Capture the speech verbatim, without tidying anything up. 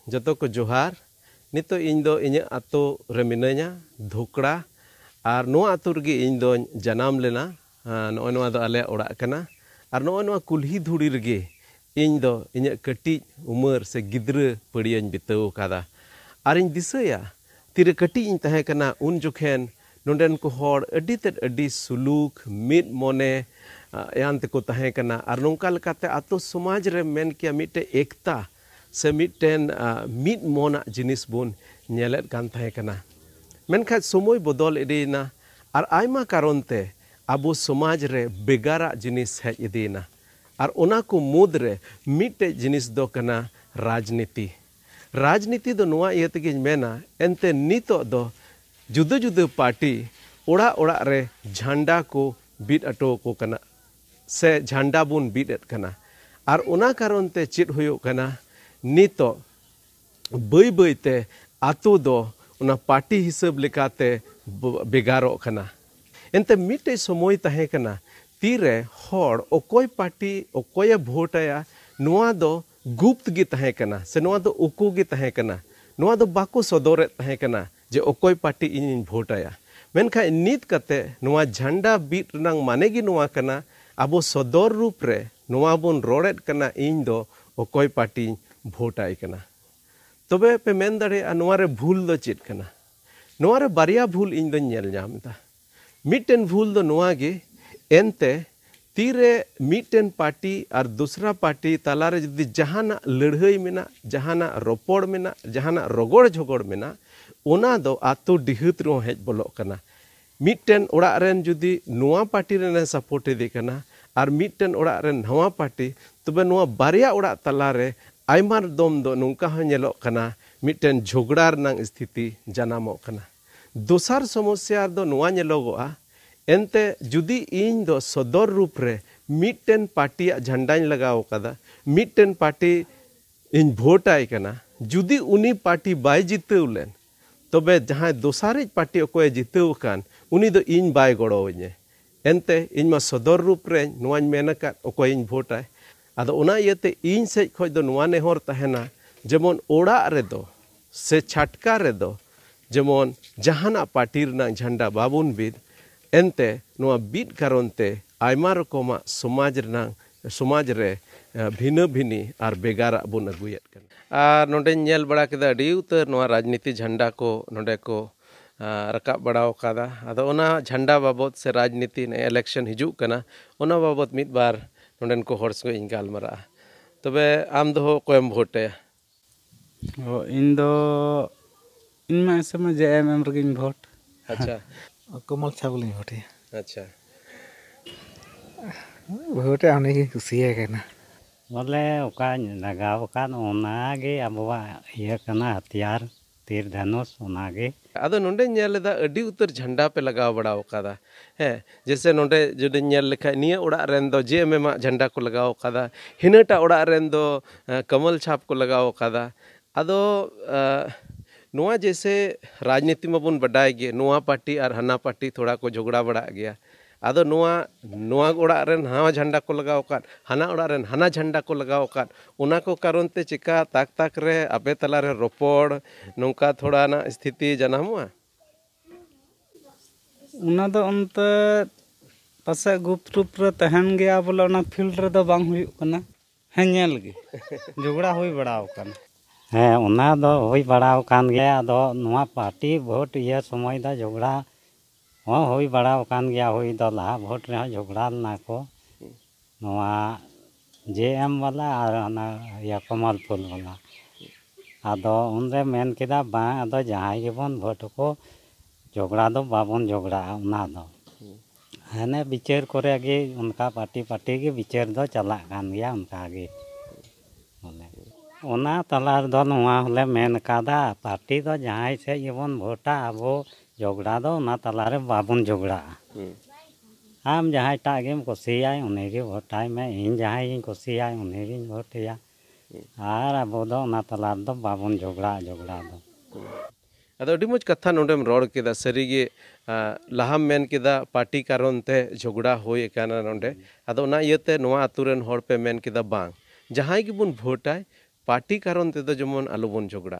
ᱡᱚᱛᱚ ᱠᱚ ᱡᱚᱦᱟᱨ᱾ ᱱᱤᱛᱚᱜ ᱤᱧ ᱫᱚ ᱤᱧᱟᱹᱜ ᱟᱛᱳ ᱨᱮ ᱢᱤᱱᱟᱹᱧᱟ, ᱫᱷᱩᱠᱲᱟ᱾ ᱟᱨ ᱱᱚᱣᱟ ᱟᱛᱳ ᱨᱮᱜᱮ ᱤᱧ ᱫᱚᱧ ᱡᱟᱱᱟᱢ ᱞᱮᱱᱟ᱾ ᱟᱸ, ᱱᱚᱜᱼᱚᱭ ᱱᱚᱣᱟ ᱫᱚ ᱟᱞᱮᱭᱟᱜ ᱚᱲᱟᱜ ᱠᱟᱱᱟ᱾ ᱟᱨ ᱱᱚᱜᱼᱚᱭ ᱱᱚᱣᱟ ᱠᱩᱞᱦᱤ ᱫᱷᱩᱲᱤ ᱨᱮᱜᱮ ᱤᱧ ᱫᱚ ᱤᱧᱟᱹᱜ ᱠᱟᱹᱴᱤᱡ ᱩᱢᱮᱨ ᱥᱮ ᱜᱤᱫᱽᱨᱟᱹ ᱯᱟᱹᱲᱭᱟᱹᱧ ᱵᱤᱛᱟᱹᱣ ᱟᱠᱟᱫᱟ᱾ ᱟᱨᱤᱧ ᱫᱤᱥᱟᱹᱭᱟ, ᱛᱤᱨᱮ ᱠᱟᱹᱴᱤᱡ ᱤᱧ ᱛᱟᱦᱮᱸ ᱠᱟᱱᱟ, ᱩᱱ ᱡᱚᱠᱷᱮᱱ ᱱᱚᱰᱮᱱ ᱠᱚ ᱦᱚᱲ ᱟᱹᱰᱤ ᱛᱮᱫ ᱟᱹᱰᱤ ᱥᱩᱞᱩᱠ, ᱢᱤᱫ ᱢᱚᱱᱮ, ᱟ, ᱭᱟᱱ ᱛᱮᱠᱚ ᱛᱟᱦᱮᱸ ᱠᱟᱱᱟ᱾ ᱟᱨ ᱱᱚᱝᱠᱟ ᱞᱮᱠᱟᱛᱮ ᱟᱛᱳ ᱥᱚᱢᱟᱡᱽ ᱨᱮ ᱢᱮᱱ ᱠᱮᱭᱟ ᱢᱤᱫᱴᱮᱡ ᱮᱠᱛᱟ ᱥᱮ ᱢᱤᱫᱴᱮᱱ, ᱟ, ᱢᱤᱫ ᱢᱚᱱᱟᱜ ᱡᱤᱱᱤᱥ ᱵᱚᱱ ᱧᱮᱞᱮᱫ ᱠᱟᱱ ᱛᱟᱦᱮᱸ ᱠᱟᱱᱟ᱾ ᱢᱮᱱᱠᱷᱟᱱ ᱥᱚᱢᱚᱭ ᱵᱚᱫᱚᱞ ᱤᱫᱤᱭᱮᱱᱟ ᱟᱨ ᱟᱭᱢᱟ ᱠᱟᱨᱚᱱ ᱛᱮ ᱟᱵᱚ ᱥᱚᱢᱟᱡᱽ ᱨᱮ ᱵᱮᱜᱟᱨᱟᱜ ᱡᱤᱱᱤᱥ ᱦᱮᱡ ᱤᱫᱤᱭᱮᱱᱟ᱾ ᱟᱨ ᱚᱱᱟ ᱠᱚ ᱢᱩᱫᱽ ᱨᱮ ᱢᱤᱫᱴᱮᱡ ᱡᱤᱱᱤᱥ ᱫᱚ ᱠᱟᱱᱟ ᱨᱟᱡᱽᱱᱤᱛᱤ᱾ ᱨᱟᱡᱽᱱᱤᱛᱤ ᱫᱚ ᱱᱚᱣᱟ ᱤᱭᱟᱹ ᱛᱮᱜᱮᱧ ᱢᱮᱱᱟ, ᱮᱱᱛᱮ ᱱᱤᱛᱚᱜ ᱫᱚ ᱡᱩᱫᱟᱹ ᱡᱩᱫᱟᱹ ᱯᱟᱨᱴᱤ ᱚᱲᱟᱜ ᱚᱲᱟᱜ ᱨᱮ ᱡᱷᱟᱱᱰᱟ ᱠᱚ ᱵᱤᱫ ᱦᱚᱴᱚ ᱟᱠᱚ ᱠᱟᱱᱟ, ᱥᱮ ᱡᱷᱟᱱᱰᱟ ᱵᱚᱱ ᱵᱤᱫ ᱮᱫ ᱠᱟᱱᱟ᱾ ᱟᱨ ᱚᱱᱟ ᱠᱟᱨᱚᱱ ᱛᱮ ᱪᱮᱫ ᱦᱩᱭᱩᱜ ᱠᱟᱱᱟ, ᱱᱤᱛᱚᱜ ᱵᱟᱹᱭ ᱵᱟᱹᱭ ᱛᱮ ᱟᱛᱳ ᱫᱚ ᱚᱱᱟ ᱯᱟᱨᱴᱤ ᱦᱤᱥᱟᱹᱵ ᱞᱮᱠᱟᱛᱮ ᱵ-, ᱵᱷᱮᱜᱟᱨᱚᱜ ᱠᱟᱱᱟ᱾ ᱮᱱᱛᱮ ᱢᱤᱫᱴᱮᱡ ᱥᱚᱢᱚᱭ ᱛᱟᱦᱮᱸ ᱠᱟᱱᱟ, ᱛᱤᱨᱮ ᱦᱚᱲ ᱚᱠᱚᱭ ᱯᱟᱨᱴᱤ ᱚᱠᱚᱭᱮ ᱵᱷᱳᱴ ᱟᱭᱟ, ᱱᱚᱣᱟ ᱫᱚ ᱜᱩᱯᱛ ᱜᱮ ᱛᱟᱦᱮᱸ ᱠᱟᱱᱟ, ᱥᱮ ᱱᱚᱣᱟ ᱫᱚ ᱩᱠᱩ ᱜᱮ ᱛᱟᱦᱮᱸ ᱠᱟᱱᱟ᱾ ᱱᱚᱣᱟ ᱫᱚ ᱵᱟᱠᱚ ᱥᱚᱫᱚᱨᱮᱫ ᱛᱟᱦᱮᱸ ᱠᱟᱱᱟ ᱡᱮ ᱚᱠᱚᱭ ᱯᱟᱨᱴᱤ ᱤᱧᱤᱧ ᱵᱷᱳᱴ ᱟᱭᱟ᱾ ᱢᱮᱱᱠᱷᱟᱱ ᱱᱤᱛ ᱠᱟᱛᱮ ᱱᱚᱣᱟ ᱡᱷᱟᱱᱰᱟ ᱵᱤᱫ ᱨᱮᱱᱟᱜ ᱢᱟᱱᱮ ᱜᱮ ᱱᱚᱣᱟ ᱠᱟᱱᱟ, ᱟᱵᱚ ᱥᱚᱫᱚᱨ ᱨᱩᱯ ᱨᱮ ᱱᱚᱣᱟ ᱵᱚᱱ ᱨᱚᱲᱮᱫ ᱠᱟᱱᱟ, ᱤᱧ ᱫᱚ ᱚᱠᱚᱭ ᱯᱟᱨᱴᱤᱧ ᱵᱷᱳᱴ ᱟᱭ ᱠᱟᱱᱟ᱾ ᱛᱚᱵᱮ ᱯᱮ ᱢᱮᱱ ᱫᱟᱲᱮᱭᱟᱜᱼᱟ, ᱱᱚᱣᱟ ᱨᱮ ᱵᱷᱩᱞ ᱫᱚ ᱪᱮᱫ ᱠᱟᱱᱟ? ᱱᱚᱣᱟ ᱨᱮ ᱵᱟᱨᱭᱟ ᱵᱷᱩᱞ ᱤᱧ ᱫᱚᱧ ᱧᱮᱞ ᱧᱟᱢ ᱮᱫᱟ᱾ ᱢᱤᱫᱴᱮᱱ ᱵᱷᱩᱞ ᱫᱚ ᱱᱚᱣᱟ ᱜᱮ, ᱮᱱᱛᱮ ᱛᱤᱨᱮ ᱢᱤᱫᱴᱮᱱ ᱯᱟᱨᱴᱤ ᱟᱨ ᱫᱚᱥᱨᱟ ᱯᱟᱨᱴᱤ ᱛᱟᱞᱟᱨᱮ ᱡᱩᱫᱤ ᱡᱟᱦᱟᱱᱟᱜ ᱞᱟᱹᱲᱦᱟᱹᱭ ᱢᱮᱱᱟᱜ, ᱡᱟᱦᱟᱱᱟᱜ ᱨᱚᱯᱚᱲ ᱢᱮᱱᱟᱜ, ᱡᱟᱦᱟᱱᱟᱜ ᱨᱚᱜᱚᱲ ᱡᱷᱚᱜᱚᱲ ᱢᱮᱱᱟᱜ, ᱚᱱᱟ ᱫᱚ ᱟᱛᱳ ᱰᱤᱦᱟᱹᱛ ᱨᱮᱦᱚᱸ ᱦᱮᱡ ᱵᱚᱞᱚᱜ ᱠᱟᱱᱟ᱾ ᱢᱤᱫᱴᱮᱱ ᱚᱲᱟᱜ ᱨᱮᱱ ᱡᱩᱫᱤ ᱱᱚᱣᱟ ᱯᱟᱨᱴᱤ ᱨᱮᱱᱮ ᱥᱟᱯᱳᱨᱴ ᱮᱫᱮ ᱠᱟᱱᱟ ᱟᱨ ᱢᱤᱫᱴᱮᱱ ᱚᱲᱟᱜ ᱨᱮᱱ ᱱᱟᱣᱟ ᱯᱟᱨᱴᱤ, ᱛᱚᱵᱮ ᱱᱚᱣᱟ ᱵᱟᱨᱭᱟ ᱚᱲᱟᱜ ᱛᱟᱞᱟᱨᱮ ᱟᱭᱢᱟ ᱫᱚᱢ ᱫᱚ ᱱᱚᱝᱠᱟ ᱦᱚᱸ ᱧᱮᱞᱚᱜ ᱠᱟᱱᱟ, ᱢᱤᱫᱴᱮᱱ ᱡᱷᱚᱜᱽᱲᱟ ᱨᱮᱱᱟᱜ ᱥᱛᱷᱤᱛᱤ ᱡᱟᱱᱟᱢᱚᱜ ᱠᱟᱱᱟ᱾ ᱫᱚᱥᱟᱨ ᱥᱚᱢᱚᱥᱭᱟ ᱫᱚ ᱱᱚᱣᱟ ᱧᱮᱞᱚᱜᱚᱜᱼᱟ, ᱮᱱᱛᱮ ᱡᱩᱫᱤ ᱤᱧ ᱫᱚ ᱥᱚᱫᱚᱨ ᱨᱩᱯ ᱨᱮ ᱢᱤᱫᱴᱮᱱ ᱯᱟᱨᱴᱤᱭᱟᱜ ᱡᱷᱟᱱᱰᱟᱧ ᱞᱟᱜᱟᱣ ᱟᱠᱟᱫᱟ, ᱢᱤᱫᱴᱮᱱ ᱯᱟᱨᱴᱤ ᱤᱧ ᱵᱷᱳᱴ ᱟᱭ ᱠᱟᱱᱟ, ᱡᱩᱫᱤ ᱩᱱᱤ ᱯᱟᱨᱴᱤ ᱵᱟᱭ ᱡᱤᱛᱟᱹᱣ ᱞᱮᱱ, ᱛᱚᱵᱮ ᱡᱟᱦᱟᱸᱭ ᱫᱚᱥᱟᱨᱤᱡ ᱯᱟᱨᱴᱤ ᱚᱠᱚᱭᱮ ᱡᱤᱛᱟᱹᱣ ᱟᱠᱟᱱ, ᱩᱱᱤ ᱫᱚ ᱤᱧ ᱵᱟᱭ ᱜᱚᱲᱚᱣᱟᱹᱧᱟᱹ᱾ ᱮᱱᱛᱮ ᱤᱧ ᱢᱟ ᱥᱚᱫᱚᱨ ᱨᱩᱯ ᱨᱮ ᱱᱚᱣᱟᱧ ᱢᱮᱱ ᱟᱠᱟᱫ, ᱚᱠᱚᱭᱤᱧ ᱵᱷᱳᱴ ᱟᱭ᱾ ᱟᱫᱚ ᱚᱱᱟ ᱤᱭᱟᱹᱛᱮ ᱤᱧ ᱥᱮᱡ ᱠᱷᱚᱡ ᱫᱚ ᱱᱚᱣᱟ ᱱᱮᱦᱚᱨ ᱛᱟᱦᱮᱱᱟ, ᱡᱮᱢᱚᱱ ᱚᱲᱟᱜ ᱨᱮᱫᱚ ᱥᱮ ᱪᱷᱟᱴᱠᱟ ᱨᱮᱫᱚ ᱡᱮᱢᱚᱱ ᱡᱟᱦᱟᱱᱟᱜ ᱯᱟᱨᱴᱤ ᱨᱮᱱᱟᱜ ᱡᱷᱟᱱᱰᱟ ᱵᱟᱵᱚᱱ ᱵᱤᱫ, ᱮᱱᱛᱮ ᱱᱚᱣᱟ ᱵᱤᱫ ᱠᱟᱨᱚᱱ ᱛᱮ ᱟᱭᱢᱟ ᱨᱚᱠᱚᱢᱟᱜ ᱥᱚᱢᱟᱡᱽ ᱨᱮᱱᱟᱜ, ᱥᱚᱢᱟᱡᱽ ᱨᱮ, ᱮ, ᱵᱷᱤᱱᱟᱹ ᱵᱷᱤᱱᱤ ᱟᱨ ᱵᱷᱮᱜᱟᱨᱟᱜ ᱵᱚᱱ ᱟᱹᱜᱩᱭᱮᱫ ᱠᱟᱱᱟ᱾ ᱟᱨ ᱱᱚᱰᱮᱧ ᱧᱮᱞ ᱵᱟᱲᱟ ᱠᱮᱫᱟ, ᱟᱹᱰᱤ ᱩᱛᱟᱹᱨ ᱱᱚᱣᱟ ᱨᱟᱡᱽᱱᱤᱛᱤ ᱡᱷᱟᱱᱰᱟ ᱠᱚ ᱱᱚᱰᱮ ᱠᱚ, ᱟ, ᱨᱟᱠᱟᱵ ᱵᱟᱲᱟ ᱟᱠᱟᱫᱟ᱾ ᱟᱫᱚ ᱚᱱᱟ ᱡᱷᱟᱱᱰᱟ ᱵᱟᱵᱚᱛ ᱥᱮ ᱨᱟᱡᱽᱱᱤᱛᱤ, ᱱᱮᱜᱼᱮ election ᱦᱤᱡᱩᱜ ᱠᱟᱱᱟ, ᱚᱱᱟ ᱵᱟᱵᱚᱛ ᱢᱤᱫ ᱵᱟᱨ ᱱᱚᱰᱮᱱ ᱠᱚ ᱦᱚᱲ ᱥᱚᱸᱜᱮ ᱤᱧ ᱜᱟᱞᱢᱟᱨᱟᱜᱼᱟ᱾ ᱛᱚᱵᱮ ᱟᱢ ᱫᱚ ᱚᱠᱚᱭᱮᱢ ᱵᱷᱳᱴ ᱟᱭᱟ? ᱚ, ᱤᱧ ᱫᱚ, ᱤᱧ ᱢᱟ ᱮᱥᱮ ᱢᱟ JMM ᱨᱮᱜᱮᱧ ᱵᱷᱳᱴ᱾ ᱟᱪᱪᱷᱟ᱾ ᱠᱚᱢᱚᱞ ᱪᱷᱟᱯ ᱞᱤᱧ ᱵᱷᱳᱴ ᱟᱭᱟ᱾ ᱟᱪᱪᱷᱟ᱾ ᱵᱷᱳᱴ ᱟᱭ, ᱩᱱᱤ ᱜᱮᱧ ᱠᱩᱥᱤᱭᱟᱭ ᱠᱟᱱᱟ᱾ ᱵᱚᱞᱮ ᱚᱠᱟᱧ ᱞᱟᱜᱟᱣ ᱟᱠᱟᱫ, ᱚᱱᱟᱜᱮ ᱟᱵᱚᱣᱟᱜ ᱤᱭᱟᱹ ᱠᱟᱱᱟ, ᱦᱟᱛᱤᱭᱟᱨ, ᱛᱤᱨ ᱫᱷᱟᱱᱩᱥ, ᱚᱱᱟᱜᱮ᱾ ᱟᱫᱚ ᱱᱚᱰᱮᱧ ᱧᱮᱞ ᱮᱫᱟ, ᱟᱹᱰᱤ ᱩᱛᱟᱹᱨ ᱡᱷᱟᱱᱰᱟ ᱯᱮ ᱞᱟᱜᱟᱣ ᱵᱟᱲᱟ ᱟᱠᱟᱫᱟ᱾ ᱦᱮᱸ, ᱡᱮᱥᱮ ᱱᱚᱰᱮ ᱡᱩᱫᱤᱧ ᱧᱮᱞ ᱞᱮᱠᱷᱟᱡ, ᱱᱤᱭᱟᱹ ᱚᱲᱟᱜ ᱨᱮᱱ ᱫᱚ JMM ᱟᱜ ᱡᱷᱟᱱᱰᱟ ᱠᱚ ᱞᱟᱜᱟᱣ ᱟᱠᱟᱫᱟ, ᱦᱤᱱᱟᱹᱴᱟᱜ ᱚᱲᱟᱜ ᱨᱮᱱ ᱫᱚ, ᱮ, ᱠᱟᱢᱟᱞ ᱪᱷᱟᱯ ᱠᱚ ᱞᱟᱜᱟᱣ ᱟᱠᱟᱫᱟ᱾ ᱟᱫᱚ, ᱮ, ᱱᱚᱣᱟ ᱡᱮᱥᱮ ᱨᱟᱡᱽᱱᱤᱛᱤ ᱢᱟᱵᱚᱱ ᱵᱟᱰᱟᱭ ᱜᱮ, ᱱᱚᱣᱟ ᱯᱟᱨᱴᱤ ᱟᱨ ᱦᱟᱱᱟ ᱯᱟᱨᱴᱤ ᱛᱷᱚᱲᱟ ᱠᱚ ᱡᱷᱚᱜᱽᱲᱟ ᱵᱟᱲᱟᱜ ᱜᱮᱭᱟ᱾ ᱟᱫᱚ ᱱᱚᱣᱟ, ᱱᱚᱣᱟ ᱚᱲᱟᱜ ᱨᱮᱱ ᱱᱟᱣᱟ ᱡᱷᱟᱱᱰᱟ ᱠᱚ ᱞᱟᱜᱟᱣ ᱟᱠᱟᱫ, ᱦᱟᱱᱟ ᱚᱲᱟᱜ ᱨᱮᱱ ᱦᱟᱱᱟ ᱡᱷᱟᱱᱰᱟ ᱠᱚ ᱞᱟᱜᱟᱣ ᱟᱠᱟᱫ, ᱚᱱᱟ ᱠᱚ ᱠᱟᱨᱚᱱ ᱛᱮ ᱪᱮᱠᱟ ᱛᱟᱠ ᱛᱟᱠ ᱨᱮ ᱟᱯᱮ ᱛᱟᱞᱟ ᱨᱮ ᱨᱚᱯᱚᱲ, ᱱᱚᱝᱠᱟ ᱛᱷᱚᱲᱟ ᱱᱟᱜ ᱥᱛᱷᱤᱛᱤ ᱡᱟᱱᱟᱢᱚᱜᱼᱟ? ᱚᱱᱟ ᱫᱚ ᱚᱱᱛᱮ ᱯᱟᱥᱮᱡ ᱜᱩᱯᱛᱩᱯ ᱨᱮ ᱛᱟᱦᱮᱱ ᱜᱮᱭᱟ, ᱵᱚᱞᱮ ᱚᱱᱟ field ᱨᱮᱫᱚ ᱵᱟᱝ ᱦᱩᱭᱩᱜ ᱠᱟᱱᱟ᱾ ᱦᱮᱸ, ᱧᱮᱞ ᱜᱮ᱾ ᱡᱷᱚᱜᱽᱲᱟ ᱦᱩᱭ ᱵᱟᱲᱟ ᱟᱠᱟᱱᱟ᱾ ᱦᱮᱸ, ᱚᱱᱟ ᱫᱚ ᱦᱩᱭ ᱵᱟᱲᱟ ᱟᱠᱟᱱ ᱜᱮᱭᱟ᱾ ᱟᱫᱚ ᱱᱚᱣᱟ ᱯᱟᱨᱴᱤ ᱵᱷᱳᱴ ᱤᱭᱟᱹ ᱥᱚᱢᱚᱭ ᱫᱚ ᱡᱷᱚᱜᱽᱲᱟ ᱦᱚᱸ ᱦᱩᱭ ᱵᱟᱲᱟ ᱟᱠᱟᱱ ᱜᱮᱭᱟ᱾ ᱦᱩᱭ ᱫᱚ ᱞᱟᱦᱟ ᱵᱷᱳᱴ ᱨᱮᱦᱚᱸ ᱡᱷᱚᱜᱽᱲᱟ ᱞᱮᱱᱟ ᱠᱚ᱾ ᱱᱚᱣᱟ JM ᱵᱟᱞᱟ ᱟᱨ ᱚᱱᱟ ᱤᱭᱟᱹ ᱠᱚᱢᱚᱞᱯᱩᱨ ᱵᱟᱞᱟ᱾ ᱟᱫᱚ ᱩᱱᱨᱮ ᱢᱮᱱ ᱠᱮᱫᱟ, "ᱵᱟᱝ, ᱟᱫᱚ ᱡᱟᱦᱟᱸᱭ ᱜᱮᱵᱚᱱ ᱵᱷᱳᱴ ᱟᱠᱚ, ᱡᱷᱚᱜᱽᱲᱟ ᱫᱚ ᱵᱟᱵᱚᱱ ᱡᱷᱚᱜᱽᱲᱟᱜᱼᱟ ᱚᱱᱟ ᱫᱚ᱾" ᱦᱟᱱᱮ ᱵᱤᱪᱟᱹᱨ ᱠᱚᱨᱮ ᱜᱮ ᱚᱱᱠᱟ ᱯᱟᱨᱴᱤ ᱯᱟᱨᱴᱤ ᱜᱮ ᱵᱤᱪᱟᱹᱨ ᱫᱚ ᱪᱟᱞᱟᱜ ᱠᱟᱱ ᱜᱮᱭᱟ ᱚᱱᱠᱟ ᱜᱮ᱾ ᱵᱚᱞᱮ ᱚᱱᱟ ᱛᱟᱞᱟ ᱨᱮᱫᱚ ᱱᱚᱣᱟ ᱦᱚᱸᱞᱮ ᱢᱮᱱ ᱠᱟᱫᱟ, ᱯᱟᱨᱴᱤ ᱫᱚ ᱡᱟᱦᱟᱸᱭ ᱥᱮᱫ ᱜᱮᱵᱚᱱ ᱵᱷᱳᱴᱟ, ᱟᱵᱚ ᱡᱷᱚᱜᱽᱲᱟ ᱫᱚ ᱚᱱᱟ ᱛᱟᱞᱟ ᱨᱮ ᱵᱟᱵᱚᱱ ᱡᱷᱚᱜᱽᱲᱟᱜᱼᱟ᱾ ᱦᱩᱸ᱾ ᱟᱢ ᱡᱟᱦᱟᱸᱭᱴᱟᱜ ᱜᱮᱢ ᱠᱩᱥᱤᱭᱟᱭ, ᱩᱱᱤ ᱜᱮ ᱵᱷᱳᱴᱟᱭ ᱢᱮ᱾ ᱤᱧ ᱡᱟᱦᱟᱸᱭ ᱜᱤᱧ ᱠᱩᱥᱤᱭᱟᱭ, ᱩᱱᱤ ᱜᱤᱧ ᱵᱷᱳᱴ ᱟᱭᱟ᱾ ᱦᱩᱸ᱾ ᱟᱨ ᱟᱵᱚ ᱫᱚ ᱚᱱᱟ ᱛᱟᱞᱟ ᱨᱮᱫᱚ ᱵᱟᱵᱚᱱ ᱡᱷᱚᱜᱽᱲᱟᱜᱼᱟ, ᱡᱷᱚᱜᱽᱲᱟ ᱫᱚ᱾ ᱦᱩᱸ᱾ ᱟᱫᱚ ᱟᱹᱰᱤ ᱢᱚᱡᱽ ᱠᱟᱛᱷᱟ ᱱᱚᱰᱮᱢ ᱨᱚᱲ ᱠᱮᱫᱟ᱾ ᱥᱟᱹᱨᱤᱜᱮ, ᱟ, ᱞᱟᱦᱟᱢ ᱢᱮᱱ ᱠᱮᱫᱟ ᱯᱟᱨᱴᱤ ᱠᱟᱨᱚᱱ ᱛᱮ ᱡᱷᱚᱜᱽᱲᱟ ᱦᱩᱭ ᱟᱠᱟᱱᱟ ᱱᱚᱰᱮ᱾ ᱟᱫᱚ ᱚᱱᱟ ᱤᱭᱟᱹᱛᱮ ᱱᱚᱣᱟ ᱟᱛᱳ ᱨᱮᱱ ᱦᱚᱲ ᱯᱮ ᱢᱮᱱ ᱠᱮᱫᱟ, ᱵᱟᱝ, ᱡᱟᱦᱟᱸᱭ ᱜᱮᱵᱚᱱ ᱵᱷᱳᱴᱟᱭ, ᱯᱟᱨᱴᱤ ᱠᱟᱨᱚᱱ ᱛᱮᱫᱚ ᱡᱮᱢᱚᱱ ᱟᱞᱚᱵᱚᱱ ᱡᱷᱚᱜᱽᱲᱟ᱾